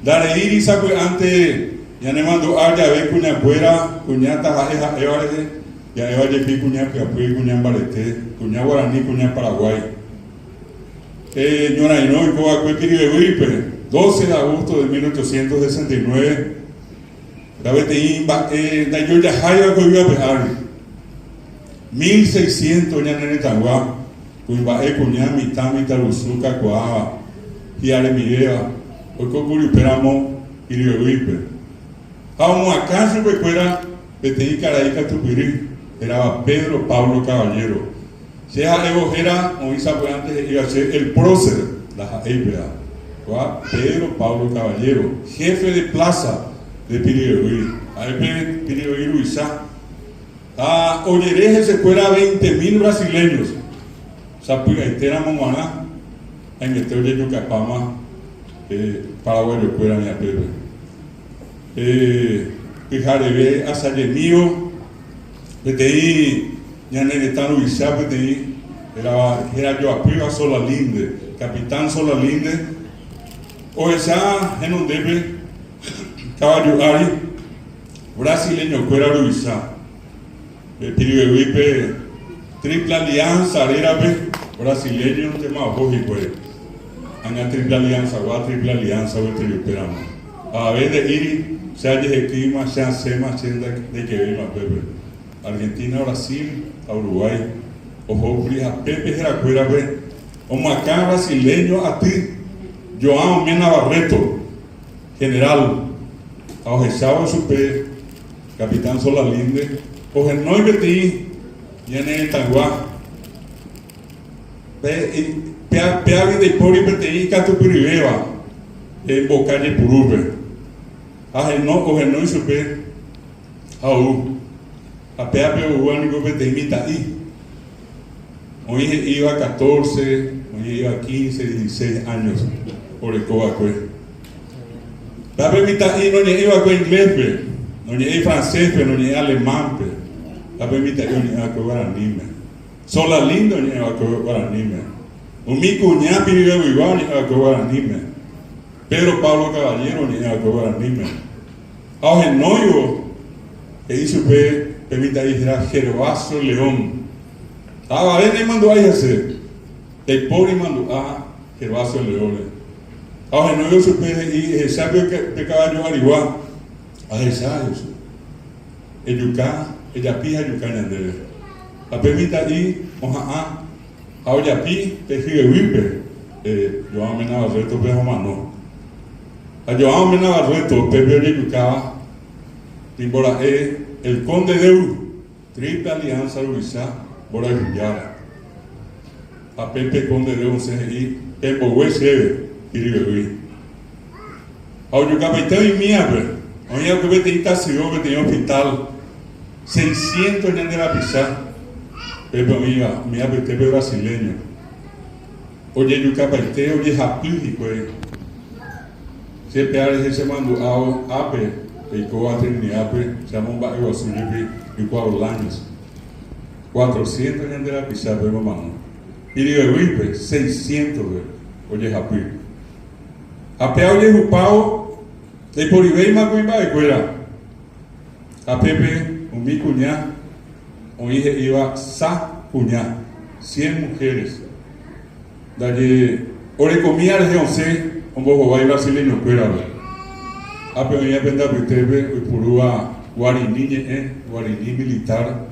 Ndareíri sapy'ánte ñanemandu'a jave kuñakuéra, kuña taha'e ha'éva rehe, ja'éva jepi kuña pyapy, kuña mbarete, kuña guarani, kuña paraguái. Pe ñorairõ oiko va'ekue Piribebuýpe, 12 de agosto de 1869, ha peteĩ mba'e ndaijojahái va'ekue yvy ape ári. 1600 ñane retãgua, kuimba'e, kuña, mitã, mitãrusu kakuaáva, hi'aremivéva, oikókuri upéramo Piribebuýpe. Ha omoakã chupekuéra peteĩ karai katupyry, hérava Pedro Pablo Caballero. Che ha'évo héra oĩ sapy'ánte he'íva che el prócer, ndaha'éi péva. Kóva Pedro Pablo Caballero, jefe de plaza de Piribebuy, ha'e pe Piribebuy ruvicha. Ha ojere hesekuéra veinte mil brasileños, sapy'aitéramo g̃uarã haimete ojejukapáma pe paraguayokuéra ñapépe. Pe pyhareve asajemívo peteĩ ñane retã ruvicha peteĩ hérava herajoapýva Solalinde, Capitán Solalinde, ohecha henondépe kavaju ári brasileñokuéra ruvicha. Pe Piribebuy-pe Triple Alianza rérape brasileño ntema oho hikuái. Ág̃a Triple Alianza-gua Triple Alianza gueteri upéramo. Avave nde'íri che ajehekýima, che asẽma, che ndaikevéima upépe. Argentina, Brasil ha Uruguay ohókuri ha pépe herakuérape omyakã brasileño aty João Mena Barreto, general, ha ohechávo chupe Capitán Solalinde ohenói peteĩ ñane retãygua péagui ndaipóri peteĩ ikatupyryvéva mboka jepurúpe ha ohenói chupe ha ou. Ha péape oúva niko peteĩ mitã'i, oĩ he'íva catorce, oĩ he'íva quince, dieciséis años oreko va'ekue. Péape mitã'i noñe'ẽi va'ekue inglés-pe, noñe'ẽi francés-pe, noñe'ẽi alemán-pe, péape mitã'i oñe'ẽ va'ekue guaraníme. Solalinde oñe'ẽ va'ekue guaraníme. Umi kuña piribeguigua oñe'ẽ va'ekue guaraníme. Pedro Pablo Caballero oñe'ẽ va'ekue guaraníme. Ha ohenóivo, he'i chupe pe mitã'i héra Gervasio León. Ha avave naimandu'ái hese, ndaipóri mandu'a Gervasio León-re. Ha ohenóivo chupe he'i, Ehecha pe kavaju arigua. Ahecha, he'i chupe. Ejuka, ejapi ha ejuka ñandéve. Ha pe mitã'i oha'ã ha ojapi pe hyeguýpe, João Mena Barreto-pe ha omano. Ha João Mena Barreto pépe ojejukáva nimbora'e El Conde Deu, Triple Alianza ruvicha mborayhujára. Ha pépe Conde Deu osẽ he'i, Pembogue chéve, Piribebuy. Ha ojukapaite oimíape, oĩ va'ekue peteĩ tasyo, peteĩ hospital, seiscientos ñande rapicha pépe oĩva, umi apytépe brasileño. Ojejukapaite ojehapy hikuái. Che péa rehe chemandu'ávo ápe peikóva Trinidad-pe che amomba'eguasu jepi ykua Bolaños. Cuatrocientos ñande rapichápe omano. Piribebuy-pe seiscientos-pe ojehapy. Ha péa ojehupávo ndaiporivéima kuimba'ekuéra. Ha pépe umi kuña oĩ he'íva sa kuña, cien mujeres. Ndaje orekomía rehe osẽ ombohovái brasileñokuérape. Ápe oĩva pende apytépe oipurúva guarini ñe'ẽ, guarini militar,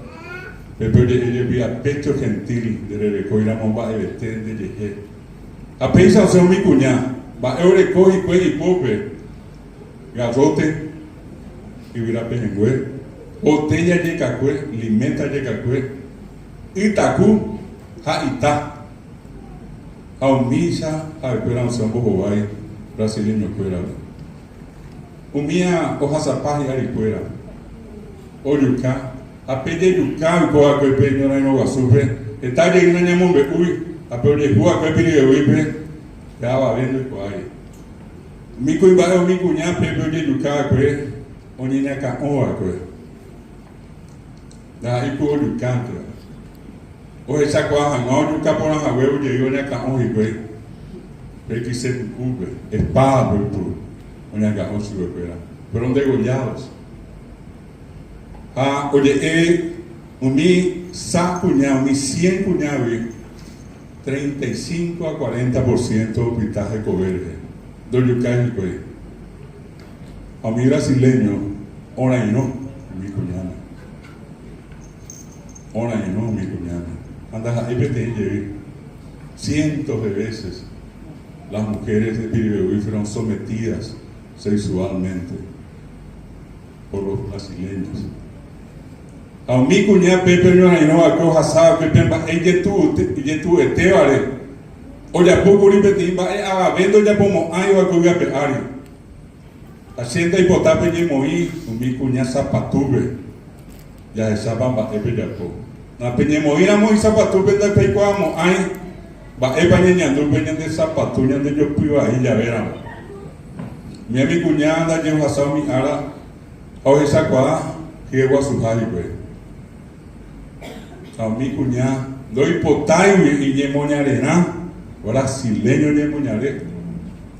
pépe oje'e jepi a pecho gentil ndererekóiramo mba'evete ndejehe. Ha péicha osẽ umi kuña, mba'e oreko hikuái ipópe, garrote, yvyra pehẽngue, botella jekakue, limeta jekakue, ytaku ha ita. Ha umícha ha'ekuéra osẽ ombohovái brasileñokuérape. Umía ohasapa hi'arikuéra, ojuka ha pe jejuka oiko va'ekue pe ñorairõ guasúpe, heta jey nañamombe'úi ha pe ojehu va'ekue Piribebuy-pe, pe avave ndoikuaái. Umi kuimba'e umi kuña pépe ojejuka va'ekue oñeñakã'o va'ekue. Ndaha'éi ku ojukánteva. Ohechakuaa hag̃ua ojuka porã hague ojei oñakã'o hikuái pe kyse pukúpe, espádape oipuru. Oñakã'o chupekuéra. Fueron degollados. Ha oje'e umi sa kuña, umi cien kuñágui, 35 a 40 por ciento opyta hekove rehe. Ndojukái hikuái. Ha umi brasileño orairõ umi kuñáme. Orairõ umi kuñáme. Ha ndaha'éi peteĩ jey. Cientos de veces las mujeres de Piribebuy fueron sometidas sexualmente por los brasileños. Ha umi kuña pépe oñorairõ va'ekue ohasa va'ekue pe mba'e ijetu'uetévare, ojapo kuri peteĩ mba'e avave ndojapomo'ãi va'ekue yvy ape ári. Ha che ndaipota peñemoĩ umi kuña sapatúpe, jahechápa mba'e pejapo. Napeñemoĩramo isapatúpe ndapeikuaamo'ãi mba'épa ñañandu pe ñande sapatu ñandejopy vai javéramo. Umi amikuña ndaje ohasa umi ára ha ohechakuaa hyeguasuha hikuái. Ha umi kuña ndoipotáigui iñemoñarerã, brasileño ñemoñare,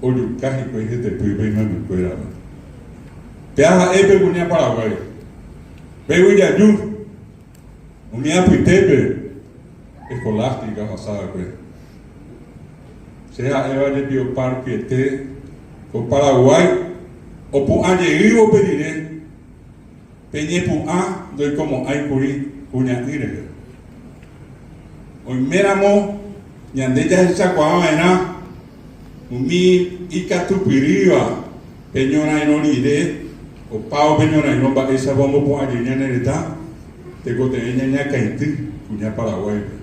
ojuka hikuái hetepýpe imembykuérape. Péa ha'e pe kuña Paraguái. Pe yvyjaju, umi apytépe Escolástica ohasa va'ekue. Che ha'éva jepi opartiete ko Paraguái opu'ã jeývo pe rire, pe ñepu'ã ndoikomo'ãi kuri kuña'ỹ rehe. Oiméramo ñande jahechakuaa va'erã umi ikatupyrýva pe ñorairõ rire, opávo pe ñorairõ mba'éichapa ombopu'ã jey ñane retã, tekotevẽ ñañakãity kuña Paraguáipe.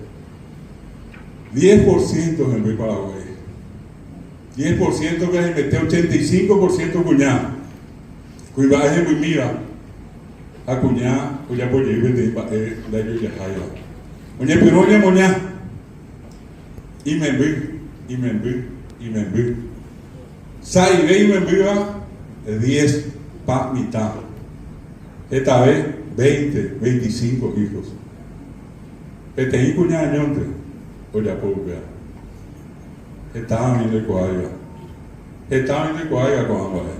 Diez por ciento hemby Paraguái. Diez por ciento-pe haimete 85 por ciento kuña. Kuimba'e hembymíva ha kuña ojapo jey peteĩ mba'e ndaijojaháiva. Oñepyrũ oñemoña imemby, imemby, imemby. Sa'ive imembýva diez pa mitã. Hetave veinte, veinticinco hijos. Peteĩ kuña añónte ojapo upéva. Heta oĩ ndoikuaáiva. Heta oĩ ndoikuaáiva ko'ã mba'e.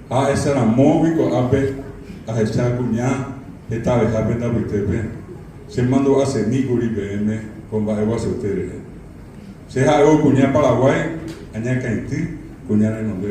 Ha ahecharamógui ko'ápe ahecha kuña hetaveha pende apytépe, che mandu'asemi kuri peẽme ko mba'e guasuete rehe. Che ha'évo kuña Paraguái añakãity kuña renondépe.